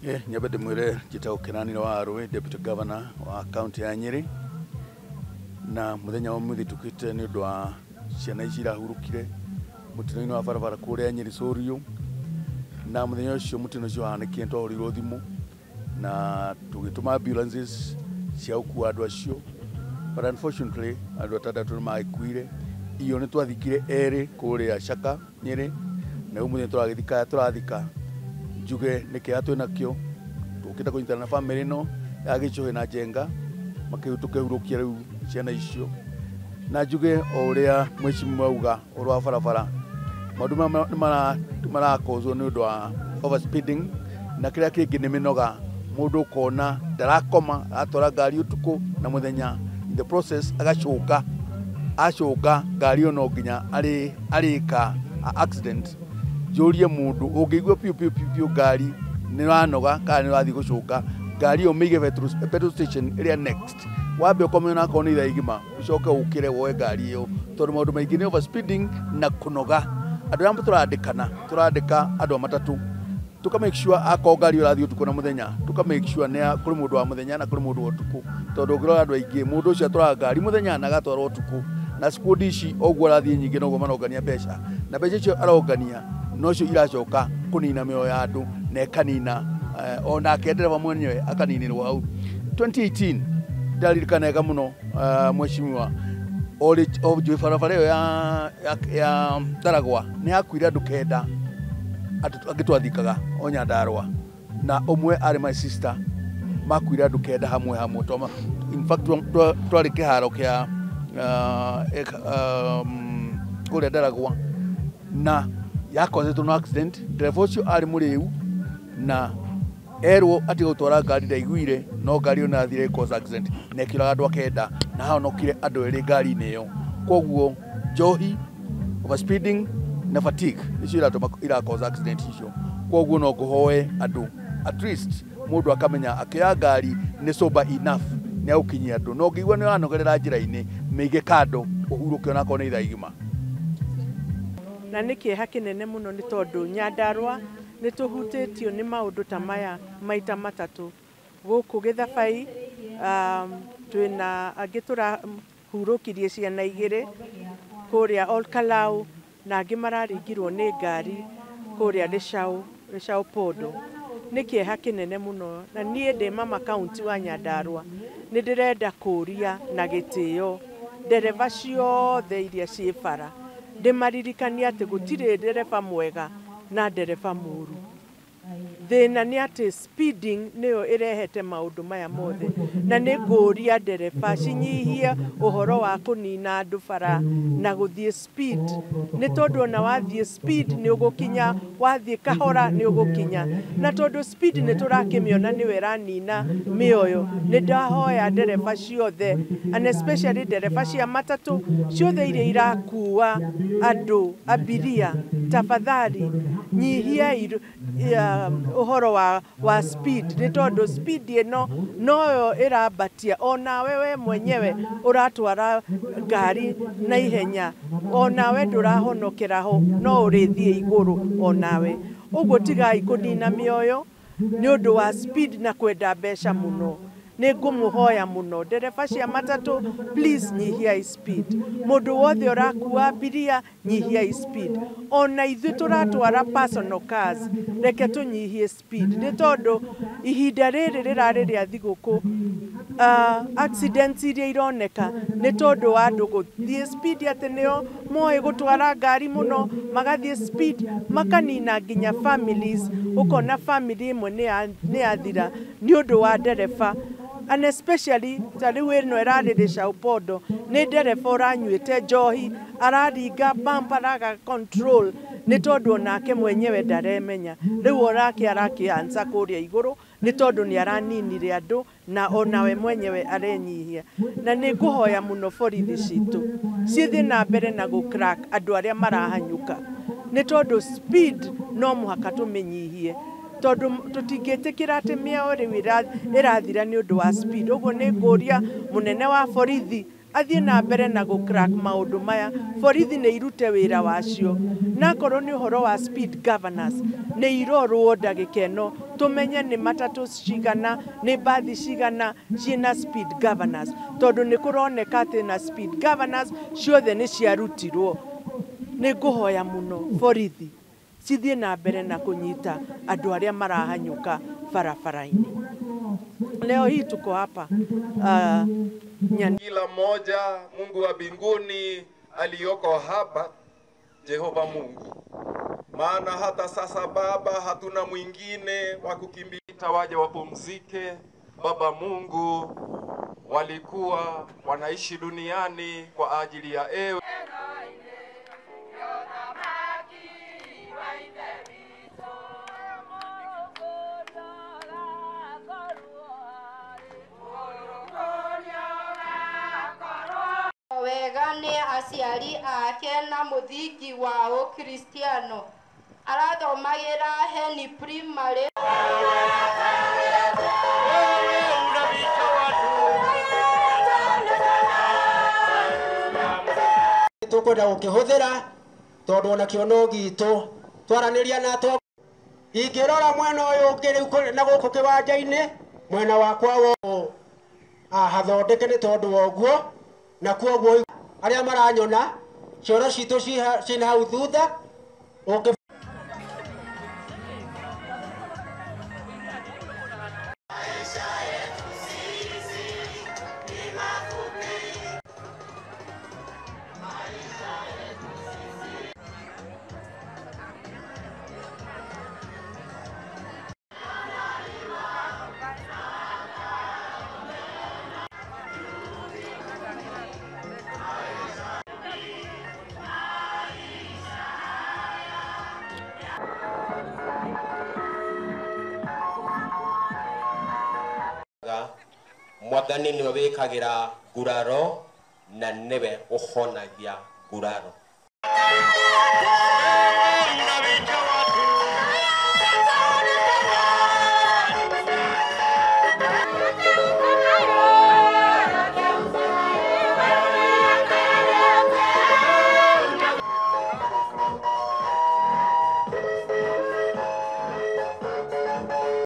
Nyambe ndĩmwĩre njĩtagwo Kenani wa Arũĩ, Deputy Governor wa kaunti ya Nyĩrĩ, na mũthenya wa ũmũthĩ tũkĩte nĩ ũndũ wa ciana ici irahurũkire mũtino-inĩ wa barabara kũrĩa Nyĩrĩ Cũriũ. Na mũthenya ũcio mũtino ũcio wahanĩkire nĩtwahũrĩirwo thimũ na tũgĩtũma ambulances cia gũkua andũ acio, but unfortunately andũ atandatũ nĩ magĩkuire. Iyo nĩ twathikire erĩ kũrĩa Shaka Nyĩrĩ, na rĩu mũthenya tũragĩthika tũrathika njuge nĩ kĩeha twĩnakĩo, tũkĩte kũnyitana na bamĩrĩ ĩno ya Gĩchũhĩ na Njenga tũkĩhurũkia rĩu ciana icio. Na njuge o ũrĩa mheshimiwa auga ũhoro wa barabara, maũndũ maya nĩ marakozwo nĩ ũndũ wa overspeeding, na kĩrĩa kĩngĩ nĩ mĩnoga. Mũndũ ũkona ndarakoma, aratwara ngari ũtukũ na mũthenya, in the process agacũnga, acũnga ngari ĩyo no nginya arĩka accident. Njũrie mũndũ ũngĩigua piũ piũ piũ piũ ngari nĩ ũranoga kana nĩ ũrathiĩ gũcũnga, ngari ĩyo mĩige petrol station ĩrĩa next, wambe ũkome onakorwo nĩ ithaa igima, ũcoke ũkĩre woe ngari ĩyo, tondũ maũndũ maingĩ nĩ overspeeding na kũnoga. Andũ arĩa tũrandĩkana, tũrandĩka andũ a matatũ, tuka make sure akorwo ngari ũrathiĩ ũtukũ na mũthenya, tuka make sure nĩ kũrĩ mũndũ wa mũthenya na kũrĩ mũndũ wa ũtukũ, tondũ ũngĩrora andũ aingĩ mũndũ ũcio atwaraga ngari mũthenya na agatwara ũtukũ, na squad ici o ũguo arathiĩ nyingĩ noguo marongania mbeca, na mbeca icio arongania nocio iracoka kũnina mĩoyo ya andũ na ĩkanina onake ndereba mwenyewe akaninĩrwo hau. 2018 ndaririkana wega mũno, mheshimiwa, o njũĩ barabara ĩyo ya Ndaragwa nĩ hakuire andũ kenda angĩ twathikaga o Nyandarũa, na ũmwe arĩ my sister, makuire andũ kenda hamwe hamwe. In fact twarĩ kĩharo kĩa kũrĩa Ndaragwa, na yakozetwo no accident. Ndereba ũcio arĩ mũrĩu na erwo atige gũtwara ngari ndaiguire, no ngari ĩyo nĩyathire cause accident na ĩkĩũraga andũ akenda, na hahonokire andũ erĩ ngari-inĩ ĩyo. Koguo njohi, overspeeding na fatigue nĩcio iratũma ira cause accident icio. Koguo no ngũhoe andũ at least mũndũ akamenya akĩoya ngari nĩ sober enough nĩ agũkinyia andũ, no ũngĩigua nĩ ũranogerera njĩra-inĩ mĩige kando ũhurũke onakorwo nĩ ithaa igima. Na nĩ kĩeha kĩnene mũno nĩ tondũ Nyandarũa nĩ tũhutĩtio nĩ maũndũ ta maya maita matatũ. Gũkũ Gĩthabai twĩna angĩ tũrahurũkirie ciana igĩrĩ kũrĩa Olkalau, na angĩ mararingirwo nĩ ngari kũrĩa Rĩcaũ Pondo. Nĩ kĩeha kĩnene mũno, na niĩ ndĩ mama kaunti wa Nyandarũa nĩ ndĩrenda kũria na gĩtĩo ndereba ciothe iria ciĩ bara, ndĩmaririkanie atĩ gũtirĩ ndereba mwega na ndereba mũru. Thĩna nĩ atĩ speeding nĩyo ĩrehete maũndũ maya mothe, na nĩ ngũria ndereba cinyihie ũhoro wa kũnina andũ bara na gũthiĩ speed, nĩ tondũ ona wathiĩ speed nĩ ũgũkinya, wathiĩ kahora nĩ ũgũkinya, na tondũ speed nĩ tũrakĩmĩona nĩyo ĩranina mĩoyo. Nĩ ndahoya ndereba ciothe, and especially ndereba cia matatũ ciothe iria irakua andũ abiria, tafadhali nyihiai ũhoro wa speed, nĩ tondũ speed ĩno noyo ĩrambatia onawe we mwenyewe ũratwara ngari na ihenya, onawe ndũrahonokera ho, no ũrĩthiĩ igũrũ onawe. Ũguo tigai kũnina mĩoyo nĩ ũndũ wa speed na kwenda mbeca mũno. Nĩ ngũmũhoya mũno ndereba cia matatũ, please nyihiai speed. Mũndũ wothe ũrakua abiria, nyihiai speed. Ona ithuĩ tũratwara personal cars, reke tũnyihie speed, nĩ tondũ ihinda rĩrĩ rĩrarĩ rĩa thigũkũ, accidents iria ironeka nĩ tondũ wa andũ gũthiĩ speed, atĩ nĩo moĩ gũtwara ngari mũno, magathiĩ speed makanina nginya families, ũkona family ĩmwe nĩ yathira nĩ ũndũ wa ndereba. And especially ta rĩu ĩno ĩrarĩ Rĩcaũ Pondo, nĩ ndereba ũranyuĩte njohi, araringa bump, araga control, nĩ tondũ onake mwenyewe ndaremenya. Rĩu onake arakĩanza kũrĩa igũrũ nĩ tondũ nĩ araninire andũ na onawe mwenyewe arenyihia. Na nĩ ngũhoya mũno borithi citũ cithiĩ na mbere na gũ crack andũ arĩa marahanyũka, nĩ tondũ speed no mũhaka tũmĩnyihie, tondũ tũtingĩtĩkĩra atĩ mĩoyo rĩu ĩrathira nĩ ũndũ wa speed. Ũguo nĩ ngũria mũnene wa borithi Athiĩ na mbere na gũ crack maũndũ maya, borithi nĩ irute wĩra wacio, na akorwo nĩ ũhoro wa speed governors nĩ irorwo ndagĩka ĩno, tũmenye nĩ matatũ cigana, nĩ mbathi cigana ciĩna speed governors, tondũ nĩ kũroneka atĩ na speed governors ciothe nĩ ciarutirwo. Nĩ ngũhoya mũno borithi cithiĩ na mbere na kũnyita andũ arĩa marahanyũka barabara-inĩ. Leo hii tuko hapa kila mmoja Mungu wa mbinguni aliyoko hapa, Jehova Mungu, maana hata sasa Baba hatuna mwingine wa kukimbilia, waje wapumzike. Baba Mungu, walikuwa wanaishi duniani kwa ajili ya ewe. Wega nĩ aciari ake na mũthingi wa Ũkristiano. Arathomagĩra Heni Primary. Tukwenda gũkĩhũthĩra tondũ onakĩo no gitũ twaranĩria na to ingĩrora mwena ũyũ ũngĩ rĩu na gũkũ kĩwanja-inĩ mwena wakwa wo hathondeke nĩ tondũ wa ũguo, na kwoguo arĩa maranyona cioro citũ ciĩna hau thutha ũngĩ. Mwathani niwe wikagira nguraro na niwe uhonagia nguraro.